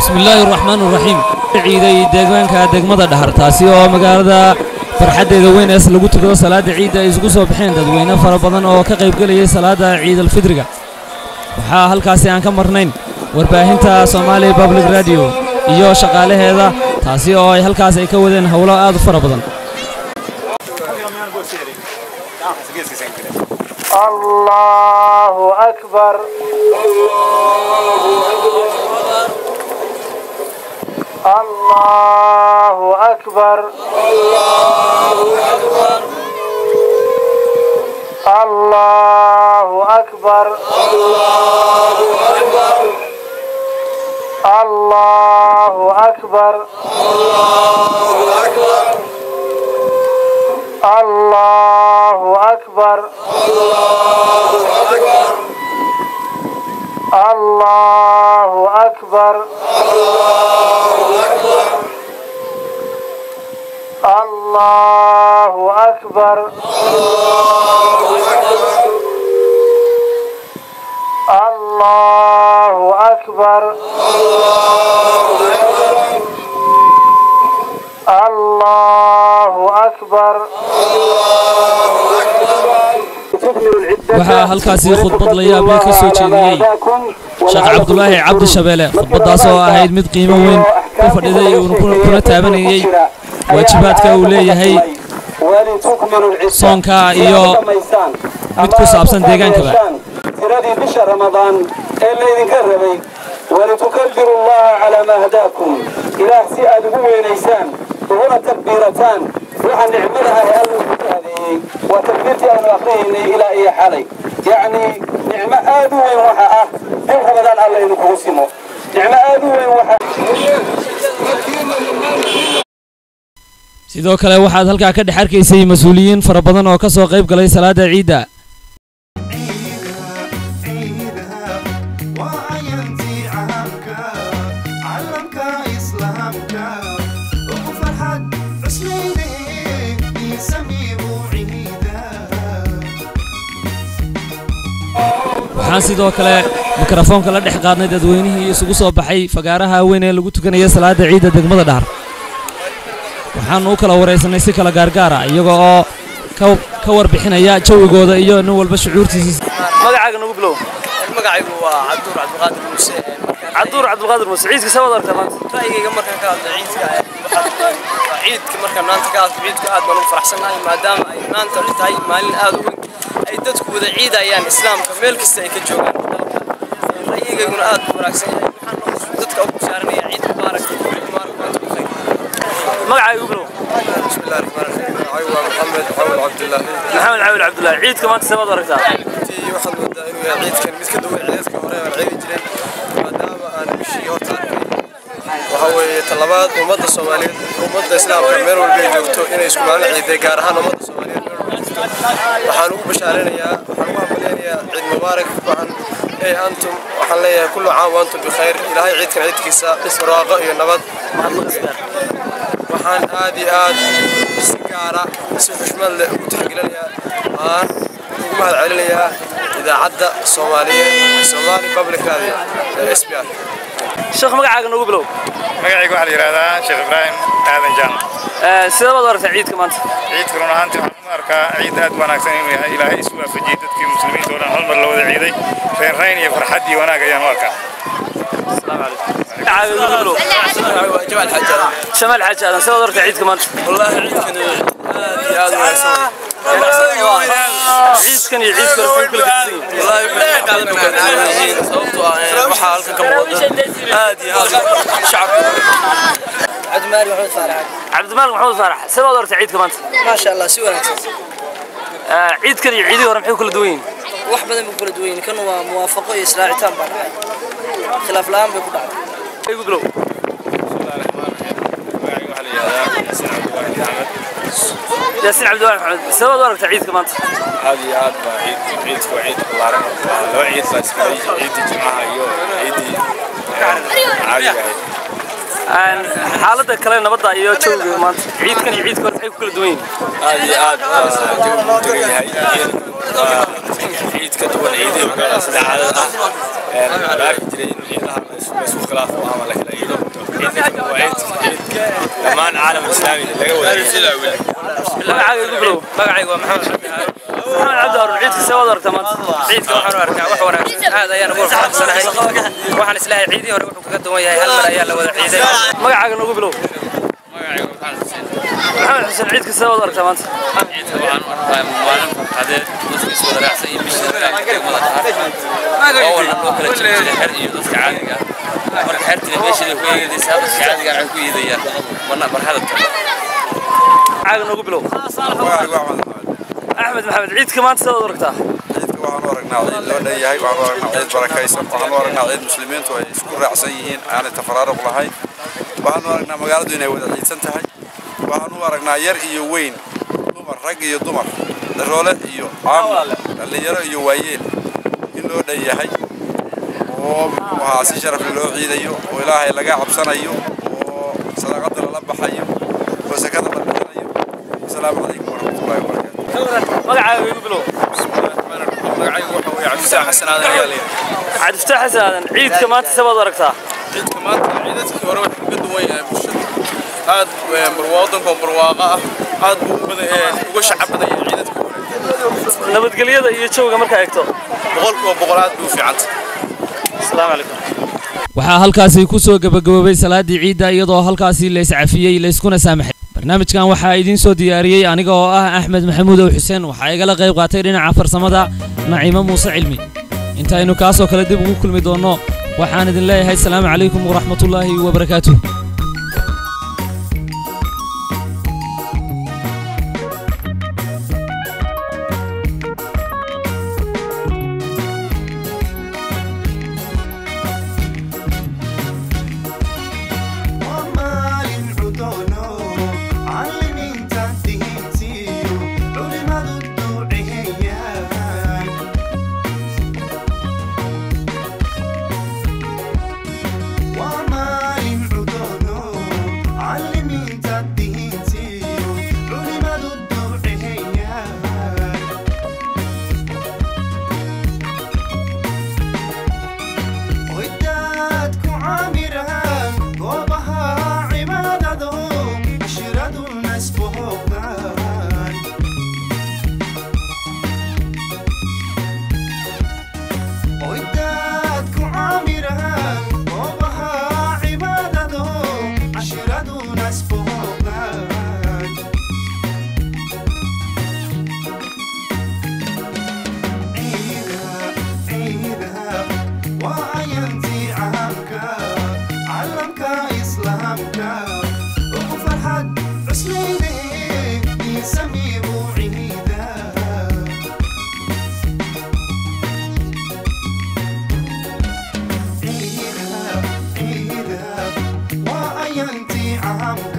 Bismillaahi raxmaan raxiim. Ciiday deegaanka degmada Dhahar, taasi oo magaalada farxaddeeda weyn ees lagu tukado salaada ciidda ay isugu soo baxeen dadweyne fara badan oo ka qaybgelayay salaada ciidalfidriga. Waxaa halkaasi aan ka marnayn warbaahinta Soomaaliya Public Radio iyo shaqaalaheeda, taasi oo ay halkaas ay ka wadeen howlo aad u fara badan. Allahu akbar, Allahu akbar, Allahu akbar, Allahu akbar, Allahu akbar, Allahu akbar, Allahu akbar, Allahu akbar, Allahu akbar. Waxaa halkaasi khudbad la yaab leh ka soo jeediyey Sheekh Cabdulaahi Cabdi Shabeele, khudbaddaas oo ahayd mid qiimo weyn ku fadhiday uuna kuna taabanayey waajibaadka uu leeyahay soonka iyo mid ku saabsan deegaankaba. Tiradii bisha Ramadaan ee laydinka rabay. Walitukabiru Allaha calaa maa hadaakum, Ilaah si aad ugu weynaysaan uguna takbiirataan waxa nicmada ah ee Alla ku hadeeyey. Waa takbiirtii aanu akhriyaynay ilaa iyo xalay. Yacni nicmo aad u weyn waxa ah bil Ramadaan Alla idinkugu simo, nicmo aad u weyn waxa. Sidoo kale waxaad halkaa ka dhex arkaysay mas-uuliyiin fara badan oo ka soo qayb galay salaada ciidda. Waxaan sidoo kale mikrofoonka la dhex qaadnay dadweynihii isugu soo baxay fagaaraha weyn ee lagu tukanaya salaada ciidda degmada Dhahar. Waxaanu u kala waraysanay si kala gaargaara, iyaga oo ka warbixinaya jawigooda iyo nin walba shucuurtiisa. Magacaaga nagu bilow. Magacaygu waa Cabduur Cabdulqaadir Muuse. Cabduur Cabdulqaadir Muuse, ciidka soo wada aragtaa maanta? Ra'yigayga markaan ka hadlo ciidka, ciidka markaan maanta ka hadlo ciidka, aad baan ugu faraxsanahay maadaama ay maanta tahay maalin aad u weyn ay dadku wada ciidayaan islaamka meel kasta ay ka joogaan dalka. Ra'yigayguna aad buu wanaagsan yahay. Waxaan dadka ugu bishaaranaya ciid mubaarak, ciid mubaarak, maanta ku khayr. Magacaaga ugu bilow. Bismillahi raxmaani raxiim. Magacaygu waa Maxamed Cawil Cabdillaahi. Maxamed Cawil Cabdullaahi, ciidka maanta see baad aragtaa? Runtii waxaad moodaa inuu yahay ciidkan mid ka duwan ciidadka hore aan ciidi jiray, maadaama aan bishii horta arkay. Waxa weeye talabaad, ummadda Soomaaliyeed, ummadda islaamka meel walba ay joogto inay isku maalin ciiday, gaar ahaan ummadda Soomaaliyeed meel walba ay joogto. Waxaan ugu bashaaranayaa, waxaan ugu hambaleynayaa ciid mubaarak. Waxaan ee antum waxaan leeyahay kullu caam wa antum bikhayr. Ilaahay ciidkan ciidkiisa barwaaqo iyo nabad. Waxaan aad iyo aad si gaara, si xushmad leh ugu tixgelinayaa, aan ugu mahad celinayaa idaacadda Soomaaliyeed, Somali Public Radio ee SPR. Sheekh, magacaaga nagu bilow. Magacayga waxaa la yidhahdaa Sheekh Ibraahim Aadan Jaamac. Sidee baad u aragtaa ciidka maanta? Ciidka run ahaantii waxaan u arkaa ciid aad wanaagsan inuu yahay. Ilaahay isu waafajiyey dadkii muslimiinta oo dhan, hal mar la wada ciiday. Reynreyn iyo farxad iyo wanaag ayaan u arkaa. Asalaamu calaykum. Magacaaga nagu bilow. Jamaal Xaaji Aadan. Jamaal Xaaji Aadan, sidee baad u aragtaa ciidka maanta? Wallaahi ciidkan aad iyo aad u wanaagsan. Ciidkan iyo ciidka hore muxuu kala gedisan yahay? Wallaahi wuxuu aad u kala duwan yihiin, sababtoo ah waxaa halkan ka muuqda aad iyo aad shacabka. Cabdimaalik Maxamed Faarax. Cabdimaalik Maxamed Faarax, sidee baad u aragtaa ciidka maanta? Maasha Allah, si wanaagsan. Ciidkan iyo ciidihii hore maxay kala duwan yihiin? Wax badan bay kala duwan yihiin. Kan waa muwaafaqo iyo israacitaan baa dhacay, khilaaf la'aan bay ku dhacday. Igu bilow. Magacayga waxaa la yidhahdaa Yaasiin Cabdiwaahid Maxamed. Yaasiin Cabdiwaahid Maxamed, sidee baad u aragtaa ciidka maanta? Aad iyo aad baa ciid, ciidku waa ciid ballaaran. Waa laba ciid baa iskalay, ciiddii jimcaha iyo ciiddii caadiga ahayd. Xaaladda kale nabadda iyo jooga maanta ciidkan iyo ciidka hore maxay ku kala duwan yihiin? Aad iyo aad jawigu u degan yahay. Ciid ka duwan ciidihii hore sida caadada ah la arki jiray in ciidaha la isku khilaafo ama la kala ciido. Ciidankan waa ciid ciid dhammaan caalam islaami laga wada. Magacaaga igu bilow. Magacaygu waa Maxamed Cabdi Haaruun. Maxamed Cabdi Haaruun, ciidka see waad aragtaa maanta? Ciidka waxaan u arkaa wax wanaagsan, aad ayaan ugu faraxsanahay. Waxaan isleeyahay ciidihii hore wuxuu kaga duwan yahay hal mar ayaa la wada ciiday. Magacaaga noogu bilow. Magacaygu Maxamed Xuseen. Maxamed Xuseen, ciidka see waad aragtaa maanta? Ciidka waxaan u arkaa maalin farxadeed, dadka is wada raacsan iyo bishii degmada Dhahar oo walna loo kala jiri jiray xer iyo dadka caadiga ah. Marka xertina meesheeda ku eegaysaa, dadka caadiga ah waxay ku iidayaan barxada. Magacaaga noogu bilow. Axmed Maxamed, ciidka maanta see waad aragtaa? Ciidka waxaan u aragnaa ciid loo dhan yahay, waxaan u aragnaa ciid barakaysan, waxaan u aragnaa ciid muslimiintu ay isku raacsan yihiin, aanay tafaraaruq lahayn. Waxaan u aragnaa magaaladu inay wada ciidsan tahay. Waxaan u aragnaa yar iyo weyn, dumar, rag iyo dumar, daroole iyo caamo, dhallinyaro iyo waayeel in loo dhan yahay oo muxuu ahaa si sharaf leh loo ciidayo oo Ilaahay laga cabsanayo oo sadaaqada lala baxayo oo sakada la bixinayo. Asalaamu calaykum waraxmatullaahi wabarakaatu. Magacaaga igu bilow. Magacaygu waxa weeye Cabdifataax Xasan Aadan ayaa leeyahay. Cabdifataax Xasan Aadan, ciidka maanta see waad aragtaa? Ciidka maanta ciidadkii hore wuxuu kaga duwan yahay bulshada aad waddanka oo barwaaqo ah, aad buu uga shacab badan yahay ciidadkii hore. Nabadgelyada iyo jawga markaa eegto? 100% aad buu u fiicantay. Asalaamu calaykum. Waxaa halkaasi ku soo gebagaboobay salaadii ciidda iyadoo halkaasi la iscafiyey layskuna saamaxay. Barnaamijkan waxaa idiin soo diyaariyey aniga oo ah Axmed Maxamuud Ow Xuseen. Waxaa igala qayb qaatay dhinaca farsamada Naciimo Muuse Cilmi. Intaynu kaasoo kale dib ugu kulmi doonno, waxaan idin leeyahay asalaamu calaykum waraxmatullaahi wabarakaatuh. Maalin cudoono callimiinta diintiyo culimadu duceeyaan. Waa maalin cudoono callimiinta diintiyo culimadu duceeyaan. Wadaad ku caamiraan goobaha cibaadado, cashiraduna isbohogaan. Wadaad ku caamiraan goobaha cibaadado, cashiraduna isbohogaan. Ciida ciida waa ayantii caamka calamka islaamka ugu farxad cuslayde isamiibu ciida. Ciida ciida waa ayantii caamka.